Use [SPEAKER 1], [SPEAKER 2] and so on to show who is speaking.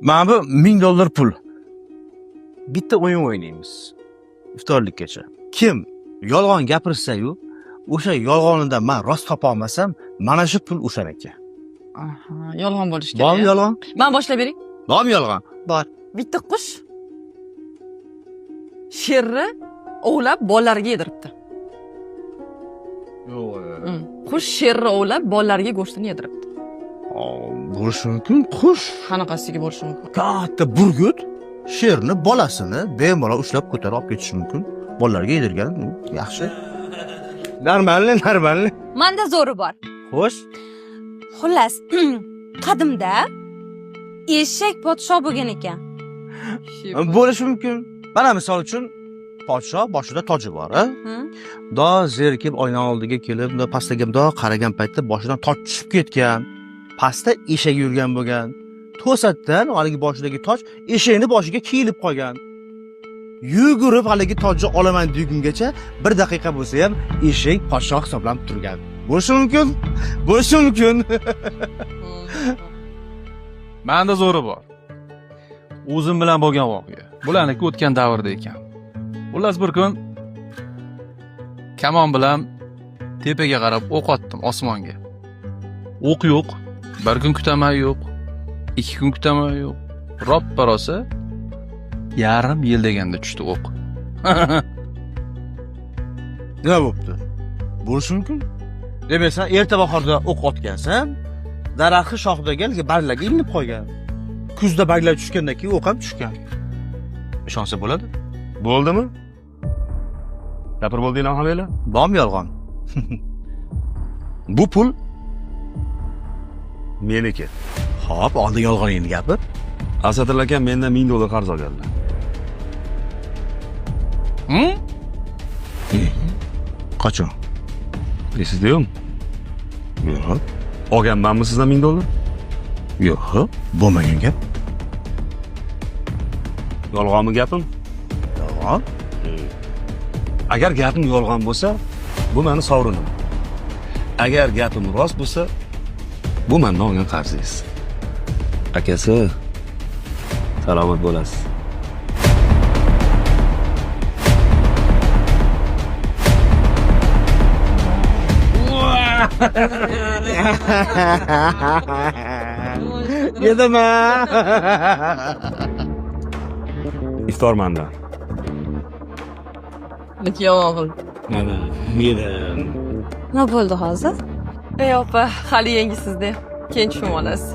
[SPEAKER 1] Mana bu $1000 pul. Bitta o'yin o'ynaymiz. Iftorlikkacha. Kim yolg'on gapirsa-yu, o'sha yolg'onidan man rost topa olmasam, mana shu pul o'shaniki.
[SPEAKER 2] Aha, yolg'on bo'lishi kerak.
[SPEAKER 1] Bormi yolg'on?
[SPEAKER 2] Man boshlab bering.
[SPEAKER 1] Bormi yolg'on? Bor.
[SPEAKER 2] Bitta qush sherni ovlab bolalariga yediribdi.
[SPEAKER 1] Yo'q.
[SPEAKER 2] Qush sherni ovlab bolalariga go'shtini yediribdi.
[SPEAKER 1] Bo'lishi mumkin qush.
[SPEAKER 2] Qanaqasiga bo'lishi mumkin?
[SPEAKER 1] Katta burgut sherni bolasini bemalol ushlab ko'tarib olib ketishi mumkin. Bolalarga yedirgan u yaxshi. Нормально, нормально.
[SPEAKER 3] Manda zo'ri bor.
[SPEAKER 1] Xo'sh.
[SPEAKER 3] Xullas, qadimda eshak podsho bo'lgan ekan.
[SPEAKER 1] Bo'lishi mumkin. Mana misol uchun podsho boshida toji bor, a? Do zerikib oyna oldiga kelib, bundoq pastaga bundoq qaragan paytda boshidan toj tushib ketgan. Pastda eshak yurgan bo'lgan. To'satdan haligi boshidagi toj eshakni boshiga kiyilib qolgan. Yugurib haligi tojni olaman degungacha bir daqiqa bo'lsa ham eshak podsho hisoblanib turgan. Bo'lishi mumkin. Bo'lishi mumkin.
[SPEAKER 4] Manda zo'ri bor. O'zim bilan bo'lgan voqea. Bularniki o'tgan davrda ekan. Xullas bir kun kamon bilan tepaga qarab o'q otdim osmonga. O'q yo'q. Bir kun kutaman yo'q. 2 kun kutaman yo'q. Roppa rosa yarim yil deganda tushdi o'q.
[SPEAKER 1] Nima bo'pti? Bo'lishi mumkin. Demak, sen erta bahorda o'q otgansan, daraxtni shoxidagi haligi barglarga ilinib qolgan. Kuzda barglar tushgandan keyin o'q ham tushgan. Ishonsa bo'ladi.
[SPEAKER 5] Bo'ldimi? Gapirib bo'ldinglar hammanglar?
[SPEAKER 1] Bormi yolg'on?
[SPEAKER 5] Bu pul meniki.
[SPEAKER 1] Xo'p, oldin yolg'oningni gapir.
[SPEAKER 5] Asadil aka mendan $1000 qarz olganlar.
[SPEAKER 1] Qachon?
[SPEAKER 5] Esingizda yo'qmi?
[SPEAKER 1] Yo'q.
[SPEAKER 5] Olganmanmi sizdan $1000?
[SPEAKER 1] Yo'q, bo'lmagan gap.
[SPEAKER 5] Yolg'onmi gapim?
[SPEAKER 1] Yolg'on.
[SPEAKER 5] Agar gapim yolg'on bo'lsa, bu meni sovrinim. Agar gapim rost bo'lsa, bu mendan olgan qarzingiz. Akasi, salomat bo'lasiz.
[SPEAKER 1] Yedim ha.
[SPEAKER 5] Iftor mendan.
[SPEAKER 2] Niki yomon qildi.
[SPEAKER 5] Mana, yedim.
[SPEAKER 3] Nima bo'ldi hozir?
[SPEAKER 2] Ey opa, hali yangisizda. Keyin tushunib olasiz.